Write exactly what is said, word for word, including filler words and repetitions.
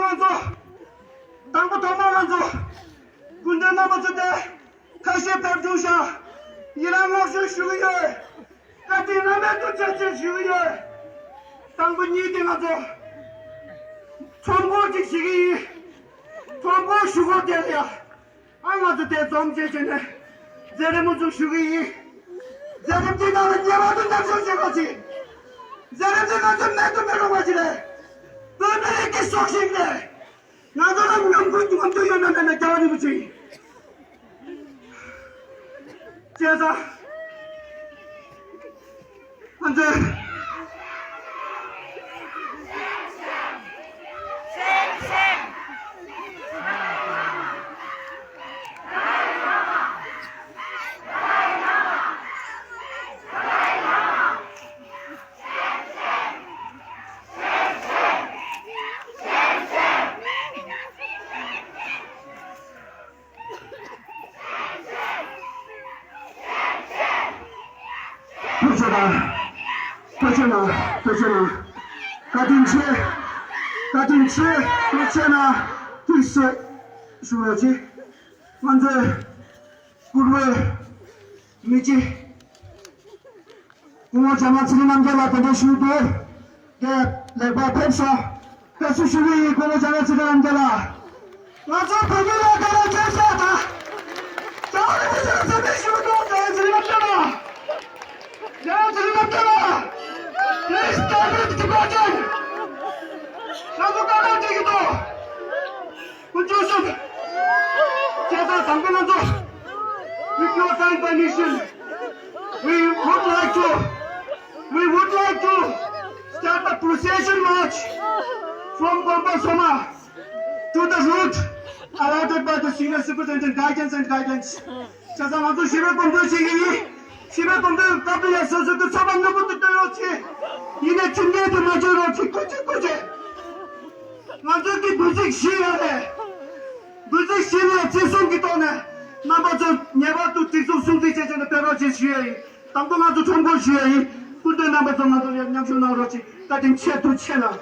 ང་ཚོ། དང་པོ་ཐོག་མར་ང་ཚོ་སྐུ་མདུན་རྣམ་པ་ཚོ་དེ་ཁ་ཤས་ཕེབས་བྱུང་ཤག་ཡི་རང་བསྔགས་བརྗོད་ཞུ་གི་ཡོད། བཀའ་དྲིན་རྣམ་པ་ཐུགས་རྗེ་ཆེ་ཞུ་གི་ཡོད། དང་པོ་ཉིད་དེ་ང་ཚོ་ཚོགས་འཁོར་ཅིག་ཞིག་གི་ཡིན། ཚོགས་འཁོར་ཞུ་སྒོ་དེ་ལ་ཡ། ཨ་ང་ཚོ་དེ་འཛོམས་བྱས་བྱས་ནས་མཛད་རིམ་མུ་ཚུགས་ཞུ་གི་ཡིན། མཛད་རིམ་དེ་ནང་ལ་ངེས་པར་དུ་མཉམ་ཞུགས་བྱེད་དགོས་ཅིག་མཛད་རིམ་དེ་ང་ཚོ་མེད་དུ་མི་རུང་བ་ཞིག་རེད། བོད་མི་རིགས་ཀྱི་སྲོག་ཤིང་རེད། ང་ཚོ་ལ་ཉམས་རྒུད་ཉམས་རྒུད་ཡོད་ན་མེད་ན་རྒྱལ་བ་རིན་པོ་ཆེ་ཡིན། བྱས་ཙང་། ང་ཚོས། ཐུགས་རྗེ་གནང་། ཐུགས་རྗེ་གནང་། ཐུགས་རྗེ་གནང་། བཀའ་དྲིན་ཆེ། བཀའ་དྲིན་ཆེ། ཐུགས་རྗེ་གནང་། ཐུགས་རྗེ་ཆེ། ང་ཚོས་བཀུར་འོས་མི་སྤྱི། སྐུ་ངོ་འཇམ་དབྱངས་ཚེ་རིང་རྣམ་རྒྱལ་ལགས་གདན་འདྲེན་ཞུས་འདུག་དེ་ལེགས་པར་ཕེབས་ཤོག་བཀའ་ཟུར་ཞུ་གི་ཡིན། སྐུ་ངོ་འཇམ་དབྱངས་ཚེ་རིང་རྣམ་རྒྱལ་ལགས། ང་ཚོ་བོད་མི་ལ་དགའ་ལ་མཇལ་ཤག་དང་། རྒྱལ་བ་རིན་པོ་ཆེ་ལ་འཚམས་འདྲི་ཞུ་གི་འདུག་འཇམ་དབྱངས་ཚེ་རིང་རྣམ་རྒྱལ་ལགས། འཇམ་དབྱངས་ཚེ་རིང་རྣམ་རྒྱལ་ལགས། Please stop the departure. ང་ཚོ་དཀའ་ངལ་འཕྲད་ཀྱི་འདུག་སྐུ་མདུན་གསུམ། བྱས་ཙང་དང་པོ་ང་ཚོ། With your kind permission, we would like to, we would like to start a procession march from Bomba Soma to the route allotted by the senior superintendent guidance and guidance. བྱས་ཙང་ང་ཚོ་ཞི་བའི་གོམ་བགྲོད་བྱེད་ཀྱི་ཡིན། ཞི་བའི་གོམ་བགྲོད་སྐབས་དུ་ཡང་སོ་སོ་གི་ཚོགས་པ་ནུས་པ་དུ་སྟོན་རོགས་བྱེད། ཡིན་ནའི་ཁྲིམས་འགལ་དུ་མ་བྱེད་རོགས་བྱེད། སྐུ་མཁྱེན། སྐུ་མཁྱེན། ང་ཚོ་གི་འབུལ་ཚིག་བཞི་ཡོད་རེད། འབུལ་ཚིག་བཞི་ལ་བརྩི་སྲུང་གི་ཐོག་ནས་རྣམ་པ་ཚོ་ངེས་པར་དུ་སྒྲིག་འཛུགས་སྲུང་བརྩི་བྱེད་བྱས་ནས་ཕེབས་རོགས་བྱེད་ཞུ་ཡ་ཡིན། དང་པོ་ང་ཚོ་ཁྲོམ་སྐོར་ཞུ་ཡ་ཡིན། སྐུ་མདུན་རྣམ་པ་ཚོ་ང་ཚོ་ཡང་མཉམ་ཞུགས་གནང་རོགས་བྱེད། བཀའ་དྲིན་ཆེ། ཐུགས་རྗེ་གནང་།